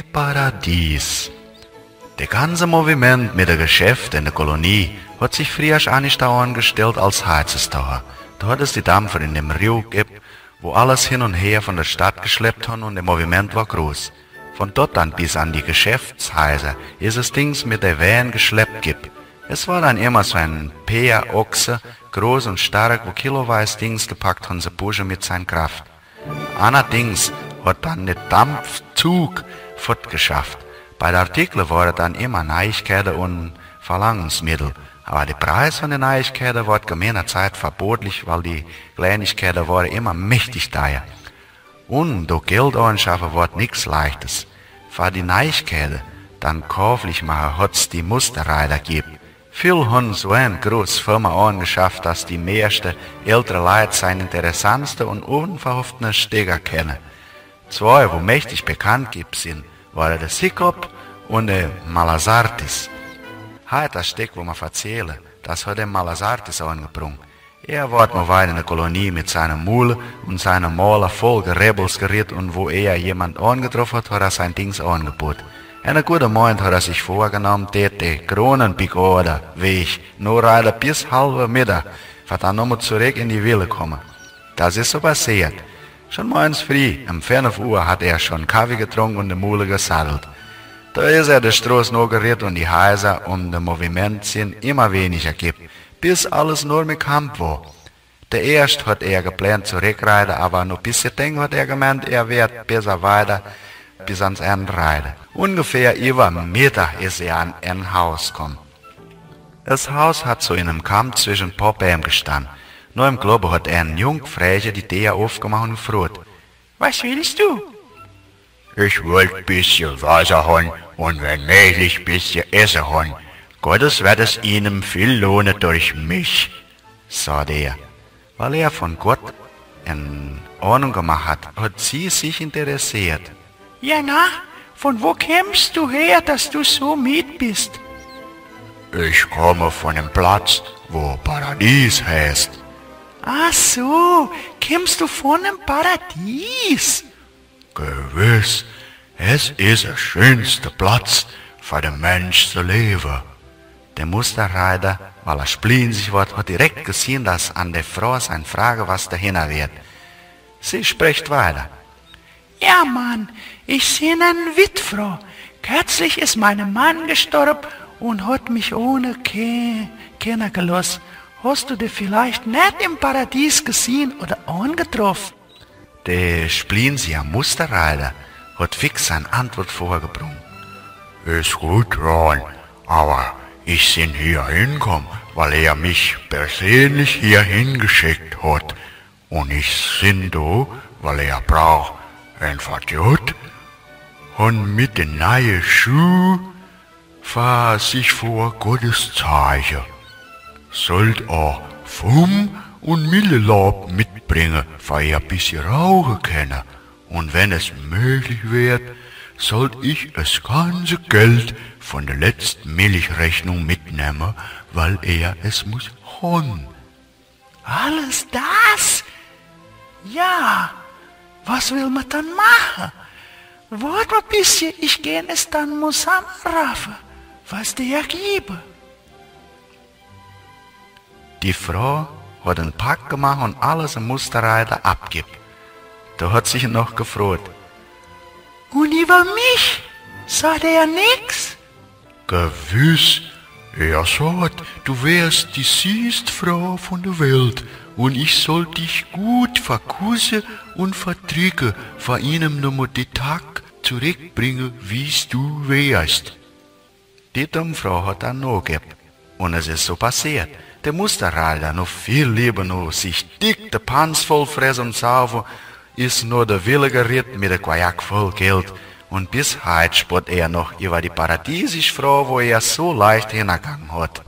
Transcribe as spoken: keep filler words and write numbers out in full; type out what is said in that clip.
Paradies. De ganze Moviment mit de Geschäfte en de Kolonie hot sich friesch annichta aungestellt als heitzestoha. Dor hot es de Dampfer en dem Riew gebb, wo alles hin un her von de Stadt geschleppt hon un de Moviment wor groß. Von dort an bis an de Geschäftsheisa es es Dings mit de Wään geschleppt gebb. Es wor dann immer so en Peer Ochse, groß un stark, wo kiloweis Dings gepackt hon, se Busche mit sein Kraft. Allerdings hot dann de Dampfzug fottgeschafft. Bei de Artikle wor et dann immer Neiigkeide un Verlangensmiddel. Awer de Preis von de Neiigkeide wor gemener Zeit verbodlich, weil de Kleinichkeide wore immer mächtig deier. Un do Geld aunschaffe wor nix Leichtes. Fa de Neiigkeide dann kauflich mache hot's de Musterreider gebb. Vill hon so en groß Firma aungeschafft, dass de mehrste ältre Leit sein interessantste un unverhoffte Steger kenne. Zwei, wo mächtig bekannt gebb sin, wore de Sikop un de Malasartis. Heit das Steck, wo ma verzähle, das hot de Malasartis aungebrung. Er wor mo weit en de Kolonie mit seine Mule un seine Maler voll Gerebbels geritt un wo er jemand aungetroff hot, hot er sein Dings aungebott. Ene gode Moind hot er sich vorgenomm, dät de Kronenpik oder Weg no reide bis halve Middag, fa dann nomo zurück en de Villa komme. Das is so passeet. Schon morgens frieh, um fünf Uhr, hot er schon Kaffee getrunk un de Mule gesaddelt. Do is er de Stroß no geritt un de Heisa un de Moviment sin immer weniger gebb, bis alles nur me Kamp wor. De erscht hot er geplant zurückreide, awer no bissje Ding hot er gemeent, er werd besser weiter bis ans End reide. Ungefähr iwwer Middag is er an en Haus komm. Es Haus hot so in em Kamp zwischen paar Bääm gestann. No em Kloppe hot en Jung freche de Deer ofgemacht un gefroht: „Was willst du?“ „Ich wollt bissje Wasser hon un wenn möglich bissje Esse hon. Gottes werd es Ihnen viel lohne durch mich“, sa de. Weil er von Gott en Ahnung gemacht hot, hot sie sich interessiert. „Ja, na, von wo kämst du her, dass du so mied bist?“ „Ich komme von em Platz, wo Paradies heißt.“ „Ach so, kämst du von em Paradies?“ „Gewiss, es is de schönste Platz, fa de Mensch se lewe.“ De Musterreider, weil er splinsig wor, hot direkt gesehn, dass an de Fro sein Frage was dohinner werd. Sie sprecht weiter. „Ja, Mann, ich sin en Witfro. Kürzlich is meine Mann gestorb un hot mich ohne Ke-, Kinner geloss. Hast du de vielleicht net im Paradies gesehn oder aungetroff?“ De splinsige Musterreider hot fix en Antwort vorgebrung. Is gut, Ron, awer ich sin hier hinkomm, weil er mich persönlich hier hingeschickt hot. Un ich sin do, weil er brauch en Fadiot un mit de neie Schuh fa sich vor Gottes Zeiche. Sollt er Fum un Millelob mitbringe, fa er bissje rauche kenne. Un wenn es möglich werd, sollt ich es ganze Geld von de letzt Milchrechnung mitnemme, weil er es muss hon. Alles das? Ja, was will ma dann mache? Wart ma bissje, ich geh es dann mo samme raffe, was de Herr giebe. De Fro hot en Pack gemacht un alles em Musterreider abgebb. Do hot sich noch gefroht. Un iwwer mich? Saht er nix? Gewiss, er saht, du wärst die sühst Fro von de Welt un ich soll dich gut verkusse un verdricke, fa ihnem nomo de Tack zurückbringe, wie's du wärst. De dumm Fro hot dann nogebb. Un es is so passeet. De Musterreider, no viel Liebe, no sich dick de Panz voll fresse un saufe, is no de Villa geritt mit de Quajak voll Geld. Un bis heit spott er noch iwwer de paradiesisch Fro, wo er so leicht hinnergang hot.